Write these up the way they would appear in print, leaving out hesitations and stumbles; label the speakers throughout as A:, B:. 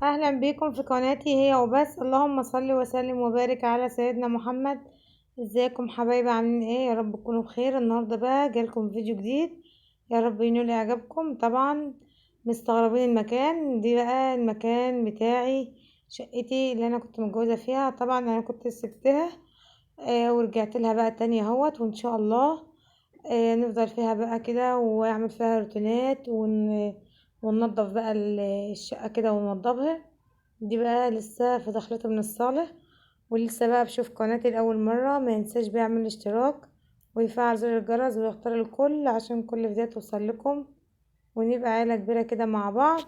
A: اهلا بيكم في قناتي هي وبس. اللهم صل وسلم وبارك على سيدنا محمد. ازيكم حبايبي، عاملين ايه؟ يا رب تكونوا بخير. النهارده بقى جالكم فيديو جديد، يا رب ينول اعجابكم. طبعا مستغربين المكان، دي بقى المكان بتاعي، شقتي اللي انا كنت متجوزة فيها. طبعا انا كنت سبتها ورجعت لها بقى تاني اهوت، وان شاء الله نفضل فيها بقى كده واعمل فيها روتينات وننضف بقى الشقة كده ونوضبها. دي بقى لسه في دخلته من الصاله، ولسه بقى بشوف قناتي لاول مرة ما ينساش بيعمل اشتراك ويفعل زر الجرس ويختار الكل عشان كل فيديو توصل لكم، ونبقى عيله كبيرة كده مع بعض.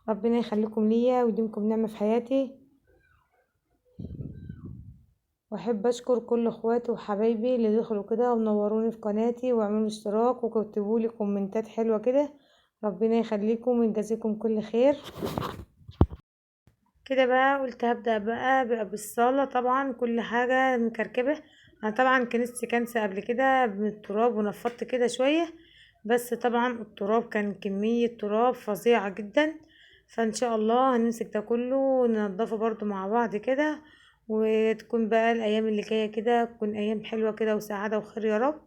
A: ربنا يخليكم ليا ويديمكم نعمه في حياتي. واحب اشكر كل اخواتي وحبايبي اللي دخلوا كده ونوروني في قناتي وعملوا اشتراك وكتبوا لي كومنتات حلوة كده. ربنا يخليكم ويجازيكم كل خير. كده بقى قلت هبدأ بقى بالصالة. طبعا كل حاجة مكركبة، انا طبعا كنست كنسة قبل كده من التراب ونفضت كده شوية، بس طبعا التراب كان كمية تراب فظيعة جدا. فان شاء الله هنمسك ده كله وننضفه برضو مع بعض كده، وتكون بقى الايام اللي جاية كده تكون ايام حلوة كده وسعادة وخير يا رب.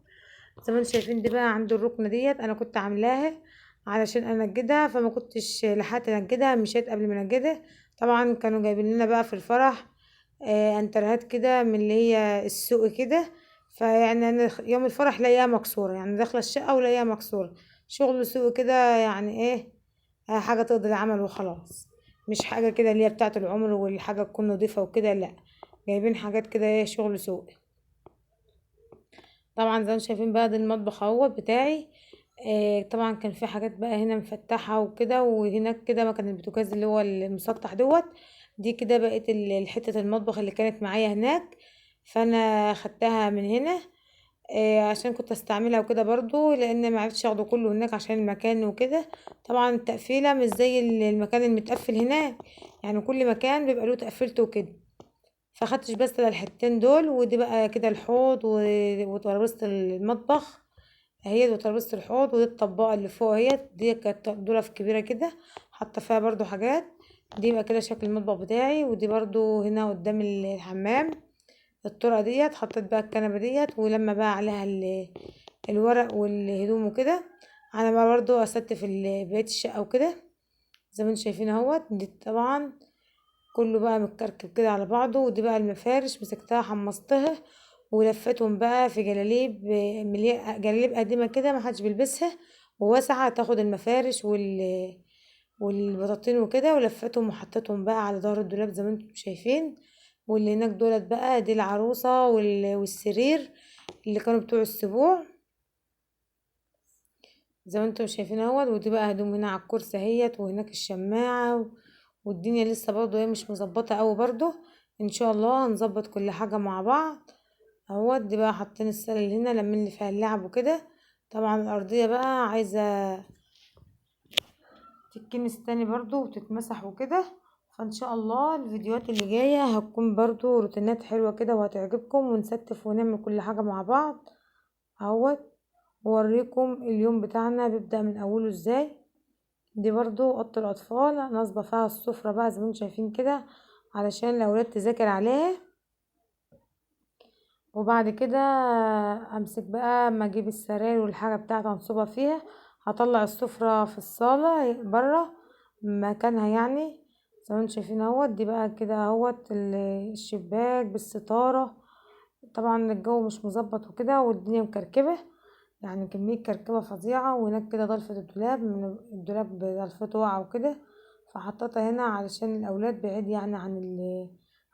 A: زي ما انتم شايفين دي بقى عند الركنة ديت انا كنت عاملاها علشان انجدها، فما كنتش لحقت انجدها، مشيت قبل ما انجدها. طبعا كانوا جايبين لنا بقى في الفرح انترهات كده من اللي هي السوق كده، فيعني انا يوم الفرح لاقيها مكسورة، يعني داخله الشقة ولاقيها مكسورة، شغل سوق كده، يعني ايه، حاجة تقضي العمل وخلاص، مش حاجة كده اللي هي بتاعه العمر والحاجة تكون نظيفة وكده، لا جايبين حاجات كده ايه شغل سوق. طبعا زي ما شايفين بقى ده المطبخ اهو بتاعي. طبعا كان في حاجات بقى هنا مفتحة وكده، وهناك كده مكان البوتاجاز اللي هو المسطح دوت. دي كده بقت حتة المطبخ اللي كانت معايا هناك، فانا خدتها من هنا عشان كنت استعملها وكده برضو، لان ما عرفتش اخده كله هناك عشان المكان وكده. طبعا التقفيله مش زي المكان المتقفل هناك، يعني كل مكان بيبقى له تقفيلته وكده، فاخدتش بس الحتتين دول. ودي بقى كده الحوض وترابيزه المطبخ اهي، وترابيزه الحوض، ودي الطباقه اللي فوق اهي، دي كانت دولف كبيرة كده حاطه فيها برضو حاجات. دي بقى كده شكل المطبخ بتاعي. ودي برضو هنا قدام الحمام الطرقه ديت، حطيت بقى الكنبة ديت، ولما بقى عليها الورق والهدوم وكده. انا بقى برضو استف بقية الشقة وكده زي ما انتم شايفين اهوت. دي طبعا كله بقى متكركب كده على بعضه. ودي بقى المفارش مسكتها حمصتها ولفتهم بقى في جلاليب جلاليب قديمة كده ما حدش بيلبسها، وواسعه تاخد المفارش والبطاطين وكده، ولفتهم وحطيتهم بقى على ظهر الدولاب زي ما انتم شايفين. واللي هناك دولت بقى دي العروسة والسرير اللي كانوا بتوع السبوع زي ما انتم شايفين اهوت. ودي بقى هدوم هنا على الكرسي اهيت، وهناك الشماعه والدنيا لسه برضو هي مش مظبطه قوي برضو، ان شاء الله هنظبط كل حاجة مع بعض اهوت. دي بقى حاطين السلة اللي هنا لمين اللي فيها اللعب وكده. طبعا الارضية بقى عايزه تتكنس تاني برضو وتتمسح وكده. فان شاء الله الفيديوهات اللي جاية هتكون برضو روتينات حلوة كده وهتعجبكم، ونستف ونعمل كل حاجة مع بعض اهوت. واوريكم اليوم بتاعنا بيبدا من اوله ازاي. دي برضو اوضة الاطفال نصبه فيها السفرة بقى زي ما انتم شايفين كده علشان الاولاد تذاكر عليها. وبعد كده امسك بقى اما اجيب السراير والحاجة بتاعتي انصبها فيها. هطلع السفرة في الصاله بره مكانها، يعني زي ما انتم شايفين اهوت. دي بقى كده اهوت الشباك بالستاره. طبعا الجو مش مظبط وكده والدنيا مكركبه، يعني كمية كركبه فظيعة. وهناك كده ضلفه الدولاب، من الدولاب ضلفته واقعه وكده، فحطيتها هنا علشان الاولاد بعيد يعني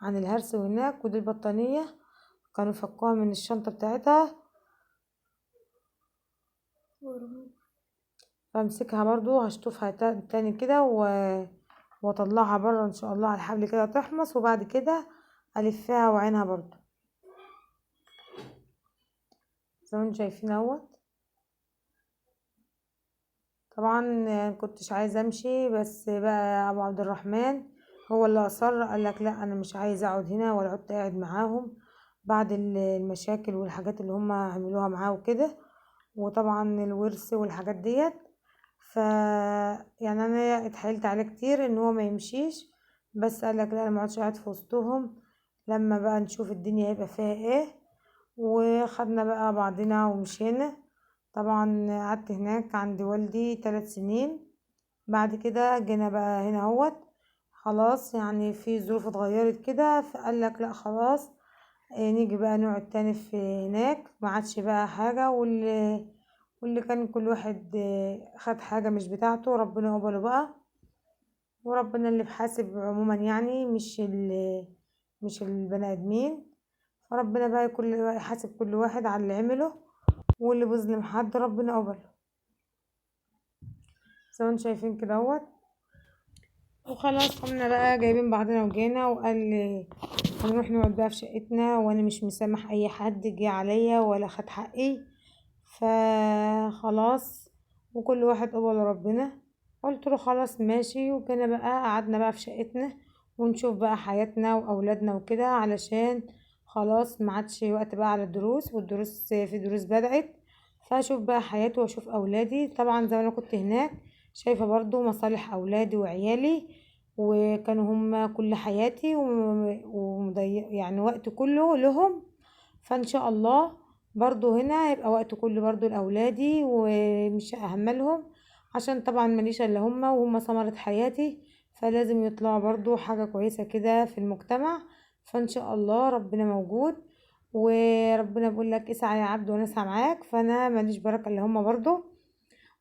A: عن الهرس وهناك. ودي البطانيه كانوا فكوها من الشنطة بتاعتها، فامسكها برضو هشطفها تاني كده واطلعها بره ان شاء الله على الحبل كده تحمص، وبعد كده الفها وعينها برضو زي ما انتم شايفين اهوت. طبعا كنتش عايزه امشي، بس بقى ابو عبد الرحمن هو اللي اصر، قال لك لا انا مش عايز اقعد هنا ولا عدت قاعد معاهم بعد المشاكل والحاجات اللي هم عملوها معاه وكده، وطبعا الورث والحاجات ديت. ف يعني انا اتحايلت عليه كتير ان هو ما يمشيش، بس قال لك لا انا ما اقعدش قاعد في وسطهم، لما بقى نشوف الدنيا هيبقى فيها ايه. وخدنا بقى بعضنا ومشينا. طبعا قعدت هناك عند والدي 3 سنين. بعد كده جينا بقى هنا اهوت، خلاص يعني في ظروف اتغيرت كده، فقال لك لا خلاص نيجي بقى نقعد تاني في هناك، ما عادش بقى حاجة. واللي كان كل واحد خد حاجة مش بتاعته ربنا قبله بقى، وربنا اللي بحاسب عموما يعني، مش البني ادمين. فربنا بقى يحاسب كل واحد على اللي عمله، واللي بيظلم حد ربنا قبله زي ما انتم شايفين كده اهوت. وخلاص قمنا بقى جايبين بعضنا وجينا، وقال لي هنروح نقعد بقى في شقتنا، وانا مش مسامح اي حد جه عليا ولا خد حقي، فخلاص وكل واحد قبل ربنا. قلت له خلاص ماشي. وكنا بقى قعدنا بقى في شقتنا ونشوف بقى حياتنا واولادنا وكده، علشان خلاص ما عادش وقت بقى على الدروس، والدروس في دروس بدأت، فاشوف بقى حياتي واشوف اولادي. طبعا زي ما انا كنت هناك شايفة برضو مصالح اولادي وعيالي، وكانوا هم كل حياتي ومضيع يعني وقت كله لهم. فان شاء الله برضو هنا هيبقى وقت كله برضو لاولادي، ومش اهملهم، عشان طبعا ماليش الا هم، وهم ثمرة حياتي، فلازم يطلعوا برضو حاجة كويسة كده في المجتمع. فان شاء الله ربنا موجود، وربنا بيقول لك اسعى يا عبد وانا اسعى معاك، فانا ماليش بركة الا هم برضو.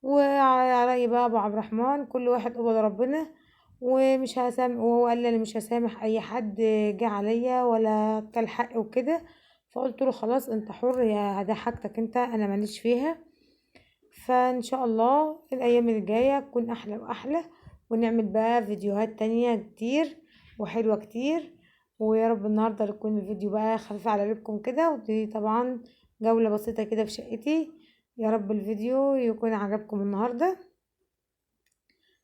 A: وعلى رأي بقى ابو عبد الرحمن كل واحد قبل ربنا، ومش هسامح، وهو قال لي انا مش هسامح اي حد جه عليا ولا كل حق وكده. فقلت له خلاص انت حر، يا ده حاجتك انت، انا ماليش فيها. فان شاء الله الايام الجايه تكون احلى واحلى، ونعمل بقى فيديوهات تانية كتير وحلوه كتير. ويا رب النهارده يكون الفيديو بقى خفيف على قلوبكم كده، ودي طبعا جوله بسيطه كده في شقتي. يا رب الفيديو يكون عجبكم النهارده.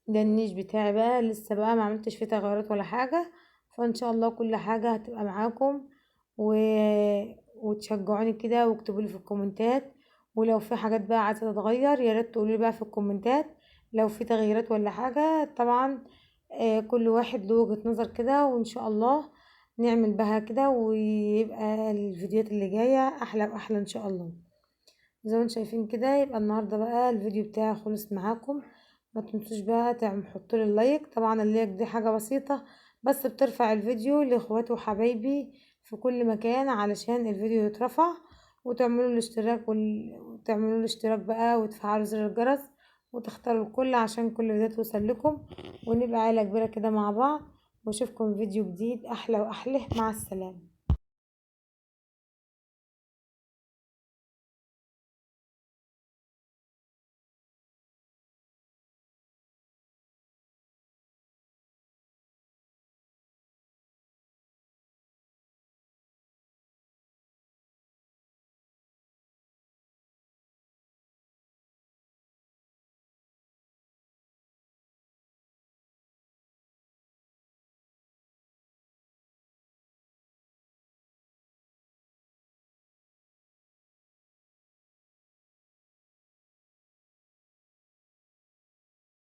A: ده النيش بتاعي بقى لسه بقى ما عملتش فيه تغيرات ولا حاجه، فان شاء الله كل حاجه هتبقى معاكم، وتشجعوني كده واكتبوا لي في الكومنتات. ولو في حاجات بقى عايزه تتغير يا ريت تقولوا لي بقى في الكومنتات لو في تغييرات ولا حاجه. طبعا كل واحد له وجهه نظر كده، وان شاء الله نعمل بها كده، ويبقى الفيديوهات اللي جايه احلى واحلى ان شاء الله. زي ما انتم شايفين كده يبقى النهارده بقى الفيديو بتاعي خلص معاكم. ما تنسوش بقى تحطوا لي ال like، طبعا ال like دي حاجه بسيطه بس بترفع الفيديو لاخواتي وحبايبي في كل مكان علشان الفيديو يترفع، وتعملوا الاشتراك وتعملوا الاشتراك بقى، وتفعلوا زر الجرس، وتختاروا الكل عشان كل فيديو توصل لكم، ونبقى عيله كبيره كده مع بعض. واشوفكم فيديو جديد احلى واحلى. مع السلامه.